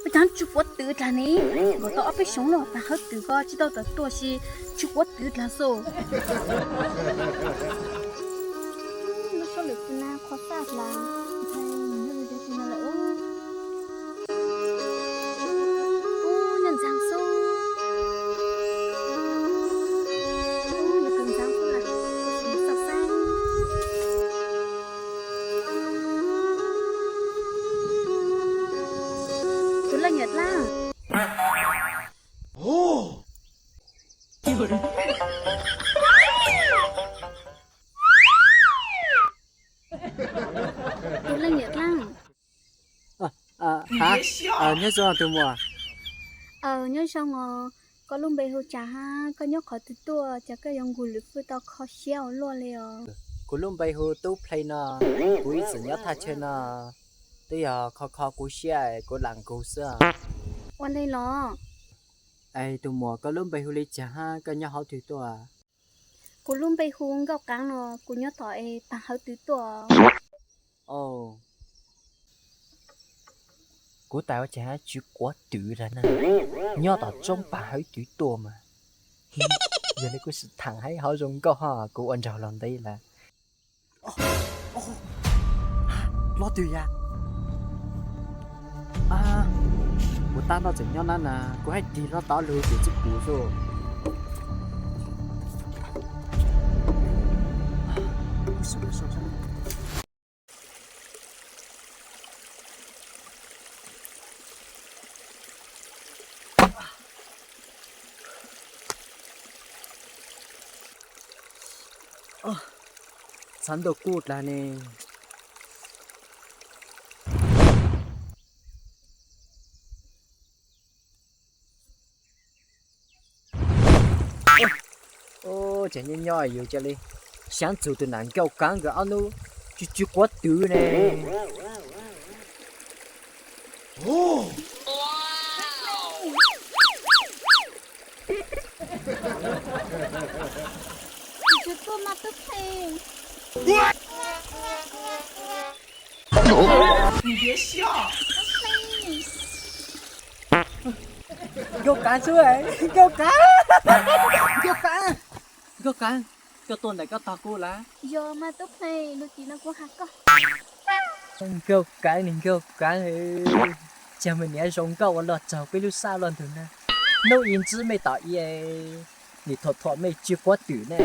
Ua cas tsw quav twv dlaag ne? Nkaum tau ob peb xyoos lawm, taag hawv twv koj tsis tau tawm tuaj si, tsw quav twv dlaag xwb. Lub suab lwm tus na qhuav faj dlaag, ntshai nws yog li tus no lawm. Ub, nyob ntxaag xwb. Ub, yog kawg ntxaag xwb lawm, xav xav. Tus leej niam dlaab. Tus leej niam dlaab. Hav, nyob zoo tus muam. Aws, nyob zoo os. Koj lub npe hu cas hab koj nyob qhov twg tuaj, cas koj yuav nqug lwm fwj tau kho siab ua luaj li os? Kuv lub npe hu Tub Plhe no, kuv ib txwm nyob thaj chaw no, twb yog kho kho kuv siab kuv lam nqug xwb. Ua li los? Es tus muam, koj lub npe hu li cas hab koj nyob hauv twg tuaj? Kuv lub npe hu Nkauj Qaav no, kuv nyob tom es taag hawv twg tuaj. Kuv tas ua cas tsw quav twv dlaag na, nyob tom tsoob pag hawv twg tuaj mas. Yog li kuv sim thaam hab hauv zoo nkauj ho kuv ua nraug los ntev lawm. Hlob twg yag? Kuv tab tom tseem nyob nab na, kuv hab tig hlob tod lug ces txuj kuv xwb. Txhav ntuj kuj dlaag ne. Tseem nyob nyob yus ca li xyaav txug tus nam Nkauj Kaav nkawd ob hnub tsw tsw quav twv ne. Nkauj Kaav xwb, Nkauj Kaav, Nkauj Kaav, Nkauj Kaav, koj tuaj ntawm koj tog kuv lawm. Yog mas Tub Plhe, lub tim no kuv has koj. Nkauj Kaav, Nkauj Kaav, cas mej niam zoo nkauj ua luaj tsaug peb lub sab luaj ntug na. Hnub i ntsib mej tom i, nim thuam thuam mej tsw quav twm ne.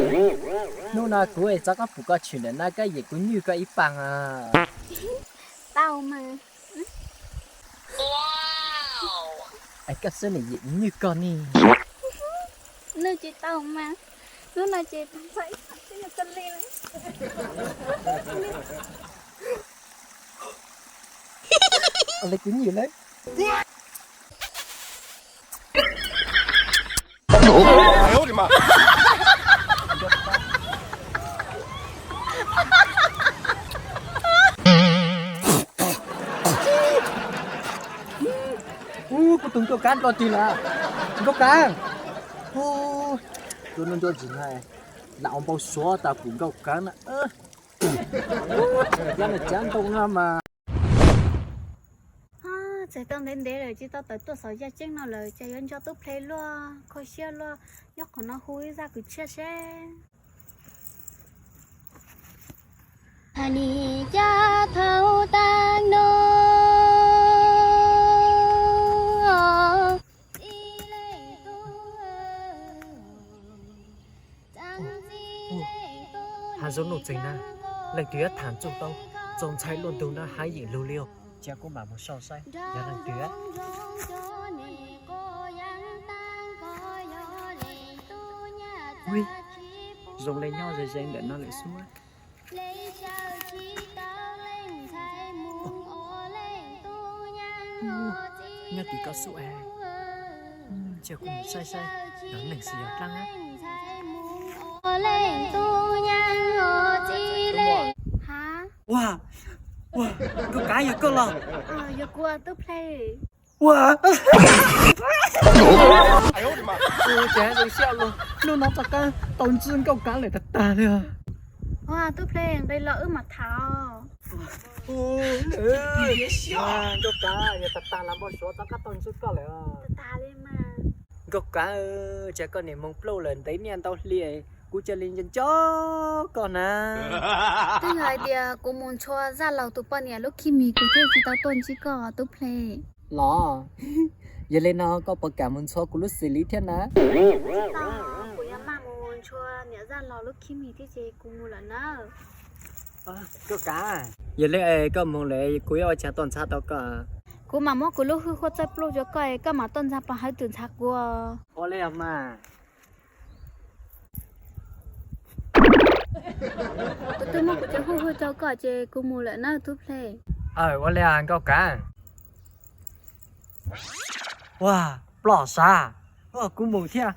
Hnub no kuv txav koj pum koj tshwm ntawm na, koj yeem kuv nywj koj ib paag. Tau mas. Es koj xwb nim yeem nywj koj ne. Nws tsis tau mas, hnub no ces tag nrho ib txhia twb yog koj li lawm. Ua li kuv nywj lawm. Ub, kuv tus Nkauj Kaav dlua twg lawm? Nkauj Kaav. Ub, tus no nco ntsis na, lam ua npau suav tas pum Nkauj Kaav na. Ub, cov no cav ntoo no mas. Txawm tau ntev ntev lawm tsis tau tawm tuaj xauv yaj tseeb no lawm, ces yuav nco Tub Plhe luaj kho siab luaj, nyob qhov no hu ib zaj kwv txhiaj seb. Nim cov thaum tag no txij leej tub, txij leej tub, hav zoov nuj txeeg na, leej twg yuav tham txuj tau, txaus ntshai luaj ntug na, hav yeem lug li os. Cia kuv mam mus sau saib yog leej twg. Ui, zoo li nyob ze ze ntawm no lawm xwb. Nyob tim koj xub es. Cia kuv mus saib saib yog neeg xwm yog dlaab. Ua, ua, Nkauj Kav yog koj los? Yog kuv, Tub Plhe. Ua, ces zoo siab los, hnub no rov qab tau ntsib Nkauj Kav lawm tag tag li os. Ua, Tub Pleg, nqis los wb mam tham. Nkauj Kav, yog tag tag los npau suav tau kab tau ntsib koj lawm. Nkauj Kav, tsam koj niam moog plooj lawm ntev niaj ntau hli, kuv cia li nco nco koj na. Twb yog hais tias kuv mus ntshua Zaj Laug tus poj niam lub khib mis kuv thiaj tsis tau tuaj ntsib koj Tub Pleg. Los, yog li no koj puas kam mus ntshua kuv lub xws li thiab na? Tsis tau, kuv yuav maj mus ntshua niam Zaj Laug lub khib mis thiab ces kuv mus lawm na. Nkauj Kav, yog li es koj mus lawm kuv yuav ua cas tuaj ntxhab tau koj? Kuv mam muab kuv lub hwj huaj txawj pluj rau koj, koj mam tuaj ntxhab pog Hawb Twm ntxhab kuv. Ua li os mas. Kuv twb muab kuv cov hwj huaj rau koj ces kuv mus lawm na Tub Pleg. Aw, ua li Nkauj Kav. Ua, ploj sav. Ua, kuv mus thiab.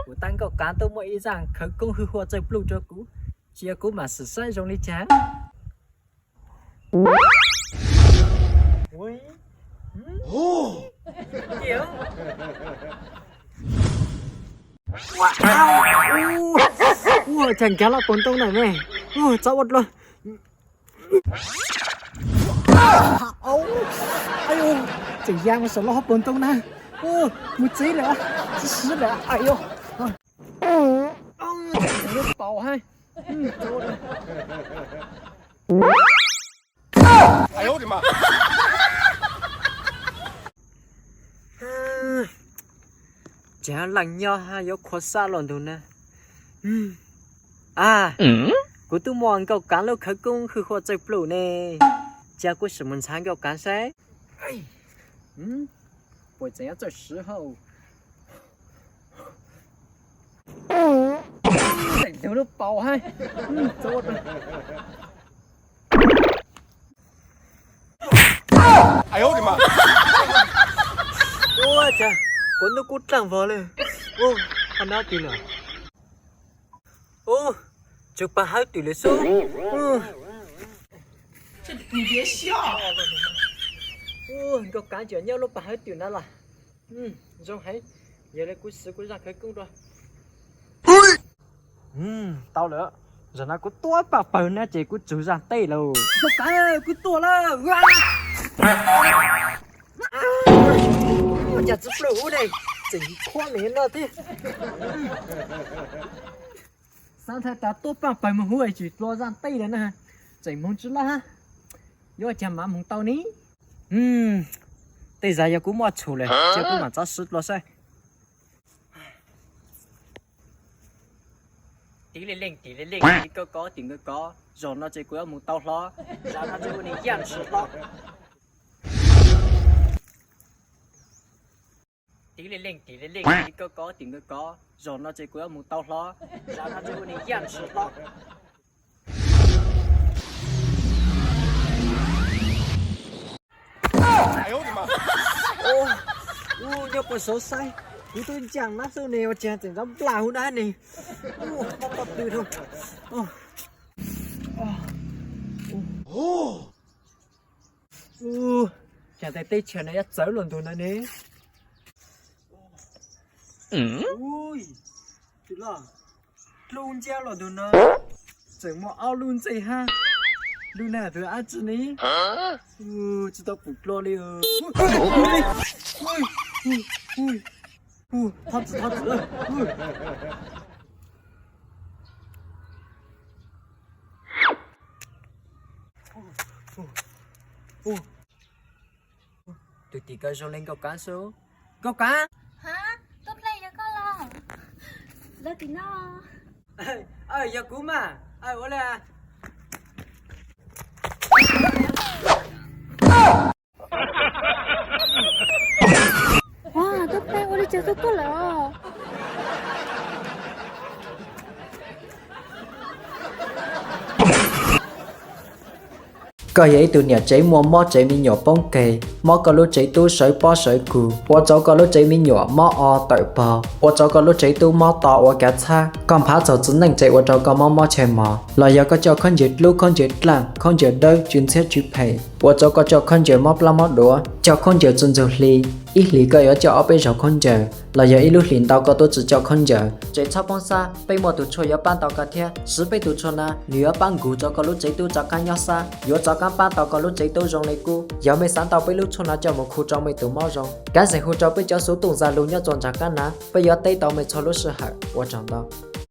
Kuv tab Nkauj Kav tuaj muaj ib zaj khawv koob hwj huaj txawj pluj rau kuv, cia kuv mam sim saib zoo li cas. Ua cas nkag loj puag ntoo na me. Txhob ua dlua. Tseem ya mus saum lub hauv paus ntoo na. Mus txiv lawm, tsis siv lawm. Lub paus hab. Cas leej nyob hab yuav khua xab los ntug na. A, kuv twb muaj Nkauj Kav lub khawv koob hwj huaj txawj pluj ne. Cia kuv sim mus ntxhab Nkauj Kav saib. Puas tseem yuav txawj siv hauj. Teem ntug lub paus hab. Ua cas kuv hnub qub dlaaj vog le. Ua, ho nab twg lawm? Ua, tsuas pog Hawb Twm lawm xwb. Ua, Nkauj Kav tseem nyob lub pog Hawb Twm na los. Zoo heev, yog li kuv siv kuv zaj khawv koob dua. Tau lawm, zaum no kuv tuab paj pawg na ces kuv tsug zaj teb lawm. Nkauj Kav, kuv tuaj lawm. Ua cas tsis pluj huv ne, tseem khuab li no thiab. Xav thaij tas tuab paj pawg moog huv es tsis dlua zaj teb lawm na. Tseem moog tsis loj hab. Yuav ua cas mam moog tau ne? Tej zag yog kuv muaj txhum lawm, cia kuv mam txov siv dlua saib. Tiv li leej, tiv li leej, tiv koj kov, tiv koj kov, zaum no ces kuv yuav moog tau hlo, zaum no ces ua nws yaj ntshis hlo. Tiv li leej, tiv li leej, tiv koj kov, tiv koj kov, zaum no ces kuv yuav moog tau hlo, zaum no ces ua nws yaj ntshis hlo. Ua, nyob puag saud saib, kuv twb ncaaj nab xwb ne, ua cas tseem nrov nplas huv dab ne. Ua, mob pob tw dhau. Ua, cas tais teb chaws no yuav txawv luaj ntug ntawd ne. Ua, dlub nciab luaj ntug no, tseem muaj ob lub ntxej hab. Lub na tus dab tsi ne? Tsis tau pum dlua li. Thov txim, thov txim. Tus tim kawg zoo li Nkauj Kav xwb. Nkauj Kav. Ha, Tub Pleg, yog koj los? Los tim no. Yog kuv mas. Ua li. Ua, Tub Pleg, ua li cas tau tuaj lawm? Koj yog ib tug niam tsev muaj mob tsev me nyuam poob keg, mob koj lub tsev tub sawv pob sawv kug, ua rau koj lub tsev me nyuam mob o tawm pog, ua rau koj lub tsev tub mob to ua kav txhab. Koj nphav txog txiv neej tsev ua rau koj mob mob tshee mos, los yog koj coj khaub ncaws dlub, khaub ncaws dlaaj, khaub ncaws dawb, tsw ntxhiab tsw phem, ua rau koj coj khaub ncaws mob plab mob duav, coj khaub ncaws txwg ntxug hli, ib hlis koj yuav coj ob peb zaug khaub ncaws, los yog ib lub hlis ntau koj tub tsi coj khaub ncaws. Tseem txhob poob xab, peb muaj tus tshuaj yuav pab tau koj thiab. Siv peb tus tshuaj na, nwg yuav pab nkaus rau koj lub tsev tub rov qab nyob xab, yuav rov qab pab tau koj lub tsev tub zoo le kub. Yog mej xav tau peb lub tshuaj no coj mus khu rau mej tus mob zoo, kav tseem hu rau peb cov xuv tooj Zalo nyob rua nraag qab nav, peb yuav teb tau mej txhua lub sij hawm. Ua tsaug ntau.